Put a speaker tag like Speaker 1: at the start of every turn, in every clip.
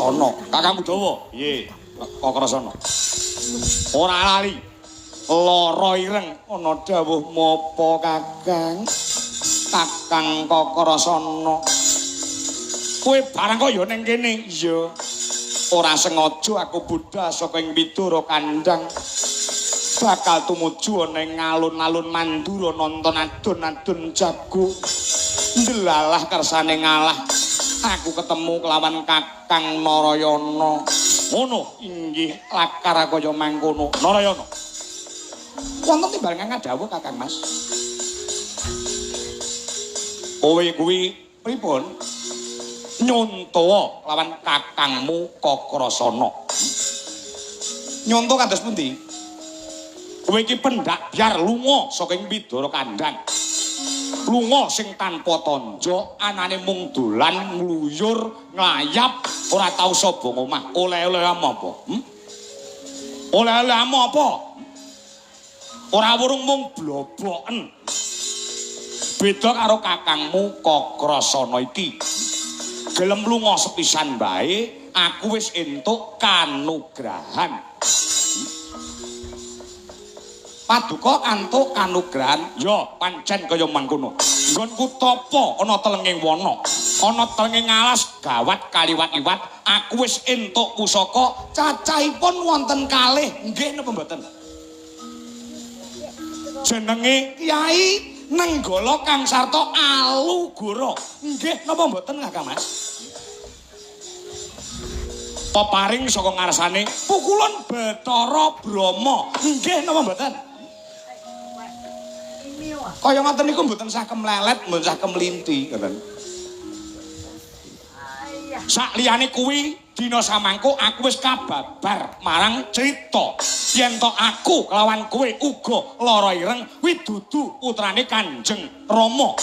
Speaker 1: Kakrasana. Kakangmu Dawa? Piye? Kakrasana. Ora lali. Lara ireng ana dawuh mapa Kakang? Kakang Kakrasana. Kowe barang kok ya ning kene? Iya. Ora sengaja aku budhal saka ing Widara Kandang. Bakal tumuju ana ing alun-alun Mandura nonton adon-adon jago. Ndelalah kersane ngalah. Aku ketemu kelawan Kakang Narayana. Ngono, inggih lakar kaya mangkono. Narayana. Wonten timbal ngadhawuh Kakang Mas. Kowe kuwi pripun? Nyontowa lawan kakangmu Kakrasana. Nyonto kados pundi? Kowe iki pendak biar lunga saking Widara Kandang. Lunga sing tanpa tandha, anane mung dolan ngluyur, nglayap, ora tau saba omah. Oleh-olehmu apa? Oleh-olehmu apa? Ora wurung mung bloboken. Beda karo kakangmu Kakrasana iki. Gelem lunga sepisan bae, aku wis entuk kanugrahan. Paduka antuk kanugrahan, ya pancen kaya mangkono. Nggonku tapa ana telenging wana, ana telenging alas gawat kaliwat-liwat, aku wis entuk pusaka, cacahipun wonten kalih, nggih napa mboten? Jenenge Kyai Nenggala Kang Sarta Alugoro. Nggih napa mboten Kakang Mas? Peparing saka ngarsane pukulun Bathara Brahma. Nggih napa mboten? Kaya ngoten niku mboten sah kemlelet, mboten sah kemlinti, ngoten. Sak liyane kuwi dina samangko aku wis kababar marang crita yen to aku kelawan kowe uga lara ireng kuwi dudu putrane Kanjeng Rama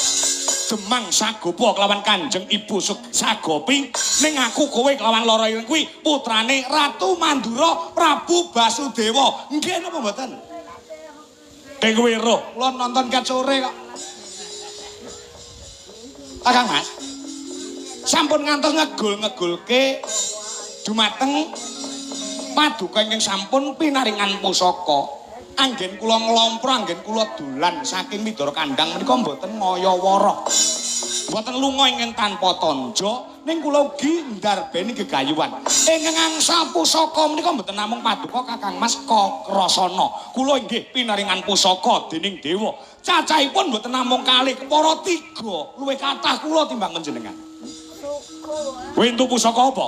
Speaker 1: Demang Sagopa kelawan Kanjeng Ibu Sagopi, ning aku kowe kelawan lara ireng kuwi putrane Ratu Mandura Prabu Basudewa. Nggih napa mboten? Dek kowe roh, kula nonton ket sore kok. Kakang Mas, sampun ngantos ngegul-ngegulke dumateng paduka ingkang sampun pinaringan pusaka. Anggen kula nglompro, anggen kula dolan saking Widara Kandang menika mboten ngaya-wara. Mboten lunga ingkang tanpa tandha, ning kula ugi ndarbeni gegayuhan. Ingkang angsal pusaka menika mboten namung paduka Kakang Mas Kakrasana. Kula inggih pinaringan pusaka dening dewa. Cacahipun mboten namung kalih, kepara tiga, luwih kathah kula timbang panjenengan. Kowe entuk pusaka apa?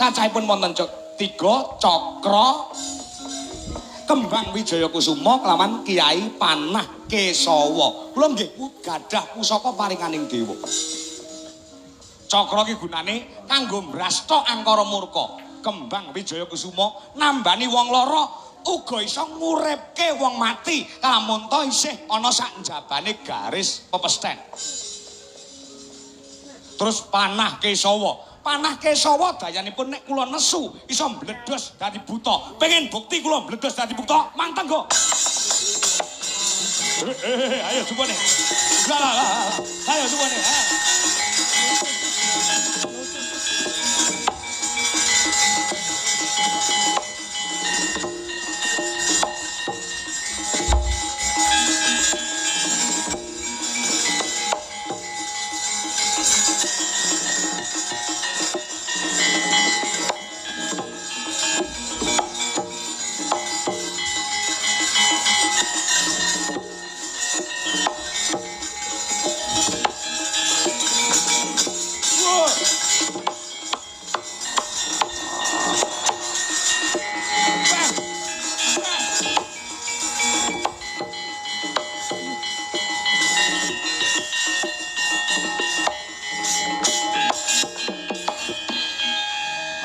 Speaker 1: Cacahipun wonten tiga cakra Kembang Wijaya Kusuma kelawan Kiai Panah Kesawa. Kula nggih gadah pusaka paringaning dewa. Cakra ki gunane kanggo mbrasta angkara murka. Kembang Wijaya Kusuma nambani wong lara uga iso nguripke wong mati lamun ta isih ana sak njabane garis pepesten. Terus Panah Kesawa. Panah Kesawa dayanipun nek kula nesu iso mbledos dadi buta. Pengen bukti kula mbledos dadi buta, manteng kok. Ayo jupane. Lah lah lah. Ayo jupane.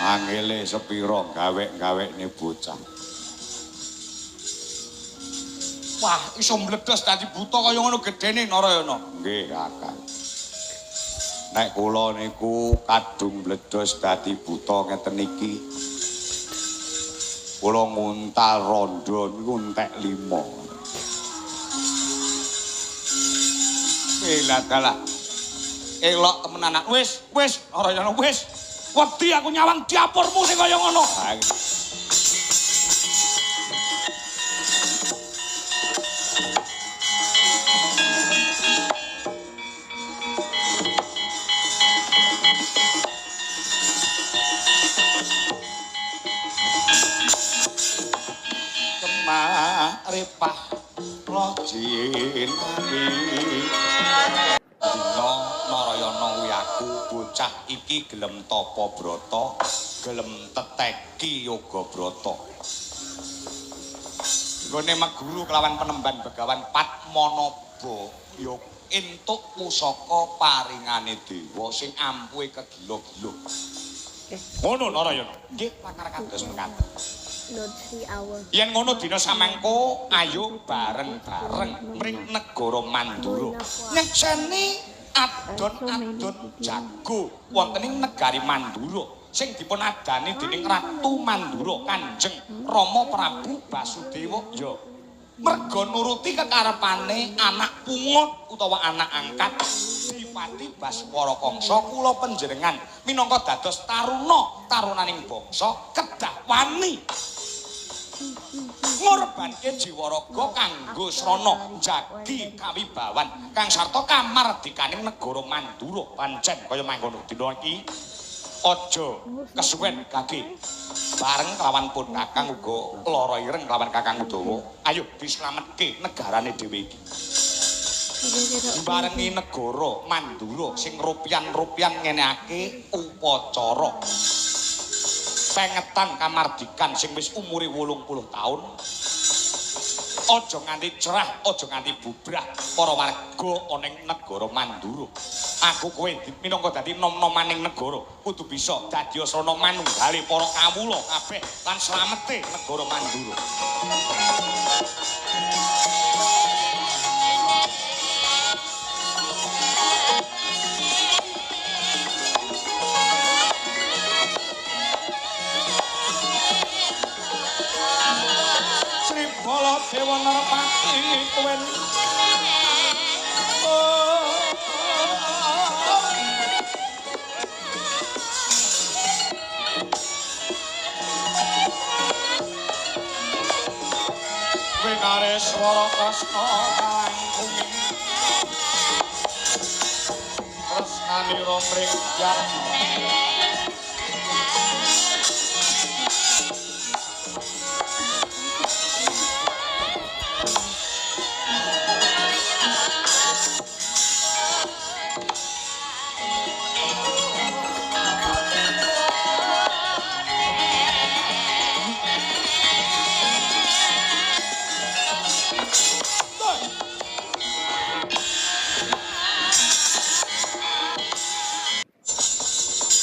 Speaker 1: Angele sepira gawek-gawekne bocah. Wah, iso mbledos dadi buta kaya ngono gedene Narayana. Nggih, Kakang. Nek kula niku kadung mbledos dadi buta ngeten iki. Kula nguntal rondo niku entek 5. Bela dalah. Elok temenan. Wis, wis Narayana wis. Wedi aku nyawang dapurmu sing kaya ngono. Kemarepah lojinawi. Dina Narayana kuwi aku bocah iki gelem tapa brata, gelem teteki yoga brata. Nggone meguru kelawan penemban Begawan Padmanaba ya entuk pusaka paringane dewa sing ampuhe kegila-gila. Ngono Narayana. Nggih, lakar kados mekaten. Yen ngono dina samangko ayo bareng-bareng mring negara Mandura. Nyekseni adon-adon jago wonten ing negari Mandura sing dipun adani dening Ratu Mandura Kanjeng Rama Prabu Basudewa ya. Merga nuruti kekarepane anak pungut utawa anak angkat Dipati Baskara Kangsa kula panjenengan minangka dados taruna tarunaning bangsa kedah wani ngorbanke jiwa raga kanggo srana njagi kawibawan kang sarta kamardikaning negara Mandura. Pancen kaya mangkono dina iki aja kesuwen gage bareng kelawan pun kakang uga lara ireng kelawan kakang Udawa. Ayo dislametke negarane dhewe iki. Barengi negara Mandura sing rupian-rupian ngenehake upacara pengetan kamardikan sing wis umure 80 taun. Aja nganti cerah, aja nganti bubrah para warga ana ing negara Mandura. Aku kowe minangka dadi nom-nomaning negara kudu bisa dadi srana manunggale para kawula kabeh lan slamete negara Mandura. Sri Baladewa Narpati kowe Swara Kresna kalangkung Kresnanira mring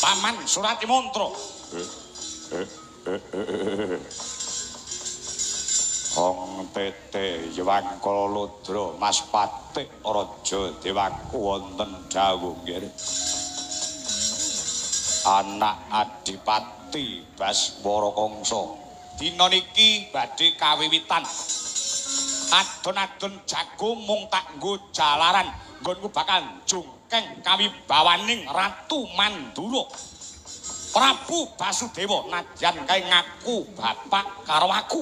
Speaker 1: Paman Surati Mantra. Hong tete Yewangkala Ludra Mas Patik Raja Dewaku wonten dawuh nggih. Anak Adipati Baswara Kangsa. Dina niki badhe kawiwitan. Adon-adon jago mung tak nggo jalaran nggonku bakal jungkeng kawibawaning Ratu Mandura. Prabu Basudewa nadyan kae ngaku bapak karo aku.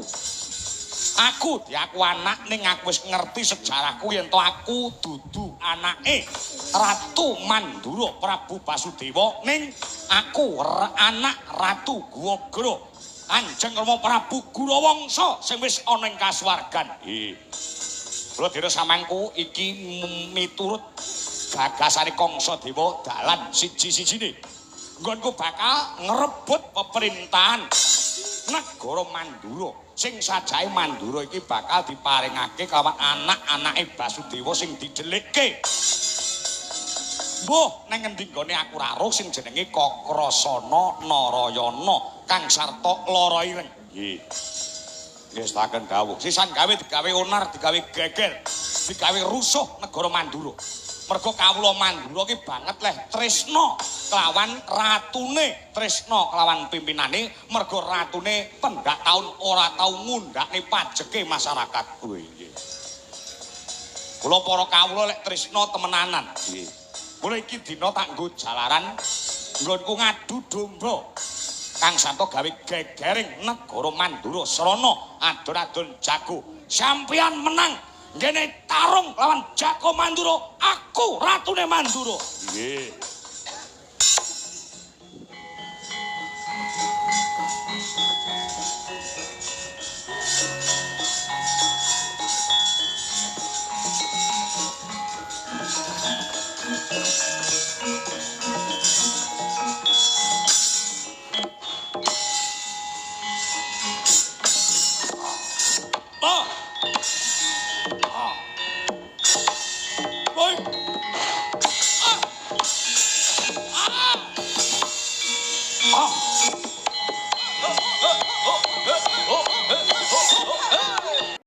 Speaker 1: Aku diaku anak ning aku wis ngerti sejarahku yen to aku dudu anake Ratu Mandura Prabu Basudewa ning aku anak Ratu Guwagra Kanjeng Rama Prabu Gurawangsa sing wis ana ing kasuwargan. Nggih. Kula dira samangku iki miturut gagasane Kangsa Dewa dalan siji-sijine. Nggonku bakal ngrebut pemerintahan negara Mandura. Sing sajae Mandura iki bakal diparingake kelawan anak-anake Basudewa sing didelikke. Mbuh nang ngendi nggone aku ora roh sing jenenge Kakrasana Narayana kang sarta lara ireng. Nggih. Nggih setaken dawuh. Sisan gawe digawe onar, digawe geger, digawe rusuh negara Mandura. Mergo kawula Mandura ki banget leh tresna kelawan ratune, tresna kelawan pimpinane, mergo ratune pendak taun ora tau ngundhakne pajeke masyarakat. Kuwi nggih. Kula para kawula lek tresna temenanan. Nggih. Kula iki dina tak nggo jalaran Nggonku ngadu domba. Kang Santo gawe gegering negara Mandura srana adon-adon jago. Sampeyan menang ngene tarung lawan Jago Mandura, aku ratune Mandura. Nggih.